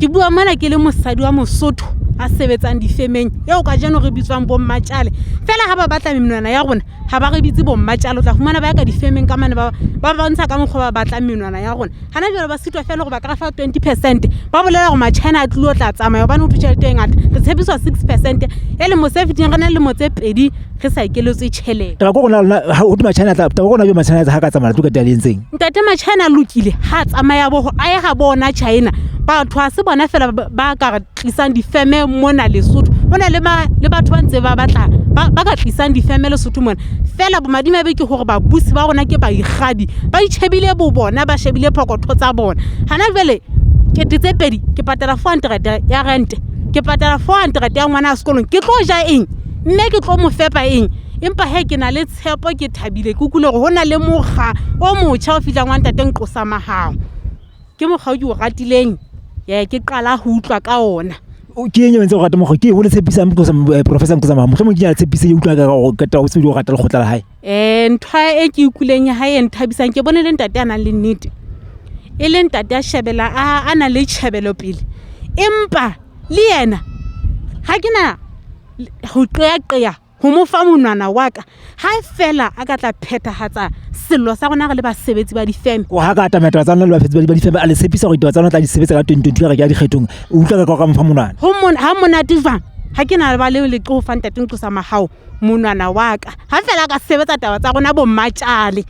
Ke bua mona ke le mosadi wa Mosotho a sebetsang difemeng eo kajeno re bitswang bommatjale. Feela ha ba batla menwana ya rona ha ba re bitse bommatjale, o tla fumana ba ya ka difemeng ka mane ba ba bontsha ka mokgwa ba batlang menwana ya rona. Hana jwale ba sitwa feela hore ba ka re fa 20%, ba bolela hore Machina a tlilo tla tsamaya hobane ho thwe tjhelete e ngata. Re tshepiswa 6% e lemo se fetileng re na le lemo tse pedi re sa ekeletswe tjhelete. Taba ke hore na ha ho thwe Machina tla taba ke hore na Machina ha ka tsamaya le tlo qetella le entseng? Ntate Machina a lokile ha a tsamaya bo a ye ha bona China. Batho ha se bona fela ba ka re tlisang difeme mona Lesotho. Ho na le le batho ba ntse ba batla ba ka tlisang difeme Lesotho mona. Feela bomadimabe ke hore babusi ba rona ke baikgabi, ba itjhebile bo bona, ba shebile phokotho tsa bona. Hana jwale 2000 ke patala 400 ya rente, ke patala 400 ya ngwana sekolong, ke tlo ja eng? Mme ke tlo mo fepa eng? Empa hee ke na le tshepo, ke thabile, ke utlwile hore ho na le mokga o motjha o fihlang wa ntate Nqosa Mahao. Ke mokga o ke o ratileng, ke qala ho utlwa ka ona. Ke eng e entse o rate mokgwa? Ke eng o le tshepisang Professor Nqosa Mahao? Mohlomong ke ya tshepise e utlwa ka o qeta o se o rata lekgotla la hae. Ntho e ke utlwileng ya hae e nthabisang ke bone le ntate a nang le nnete. E le ntate a shebela a nang le tjhebelo pele. Empa le yena ha ke na ho qeaqea ho mo fa monwana wa ka ha feela a ka tla phethahatsa sello sa rona re le basebetsi ba difeme. O ha ka atamela taba tsa lona le basebetsi ba difeme a le tshepisa hore ditaba tsa lona tla di sebetsa ka 2022 re ke ya dikgethong. O utlwa ka ka mo fa monwana. Ho mon ha monate jwang? Ha ke na ba le leqe ho fa ntate Nqosa Mahao monwana wa ka. Ha feela a ka sebetsa taba tsa rona bo mmatjale.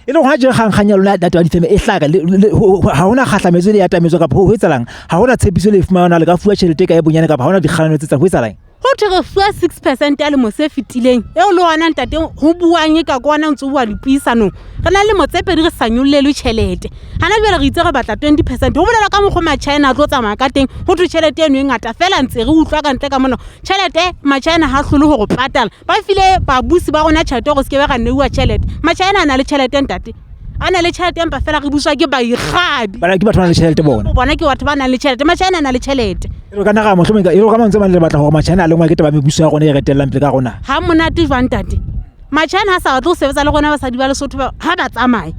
E le hore ha jwale kgang kgang ya lona taba difeme e hlaka ha hona kgahlametso le ya atametso kapa ho etsahalang? Ha hona tshepiso le e fumanang le ka fuwa tjhelete e kae bonyane kapa ha hona dikganano tse tsang ho etsahalang? Ho thwe re fuwa 6% ya lemo se fetileng eo le ona ntate ho buang e ka ke ona ntse o bua dipuisanong. Re na le lemo tse pedi re sa nyollelwe tjhelete. Hana jwale re itse re batla 20%. Ho bolela ka mokgwa Machina a tlo tsamaya ka teng ho thwe tjhelete eno e ngata feela ntse re utlwa ka ntle ka mona. Tjhelete Machina ha hlole hore patala. Ba file babusi ba rona tjhelete hore se ke be ra neuwa tjhelete. Machina a na le tjhelete ntate. A na le tjhelete empa feela re buswa ke baikgabi. Bana ke batho ba nang le tjhelete bona. Bona ke batho ba nang le tjhelete. Machina a na le tjhelete. E ka naga mohlomong e ka mantswe mang le batla hore Machina a lengwa ke taba mebuso ya rona e retellang pele ka rona. Ha monate jwang ntate? Machina ha sa batle ho sebetsa le rona basadi ba Lesotho ba ha ba tsamaye.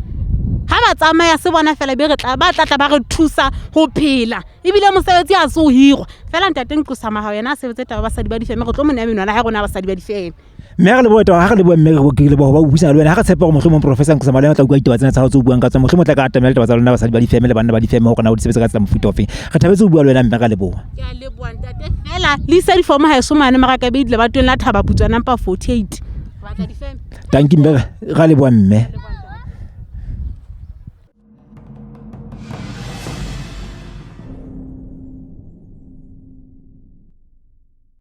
Ha ba tsamaya se bona fela be re tla ba tla tla ba re thusa ho phela. Ebile mosebetsi ha se o hirwa. Fela ntate Nqosa Mahao yena a sebetse taba basadi ba difeme re tlo mo neya menwana ha rona basadi ba difeme. Mme ha re leboha taba ha re leboha mme ke leboha ho ba buisana le wena ha re tshepa hore mohlomong Professor Nqosa Mahao le yena o tla utlwa ditaba tsena tsa hao tse o buang ka tsona mohlomong o tla ka atamela ditaba tsa lona basadi ba difeme le banna ba difeme hore na o di sebetsa ka tsela mofuta ofeng. Re thabetse ho bua le wena mme ra leboha. Ke a leboha ntate fela le isa difomo haeso mane Marakabedi lebatoweng la Thaba Putswa number 48. Re batla difeme. Tanki mme ra leboha mme.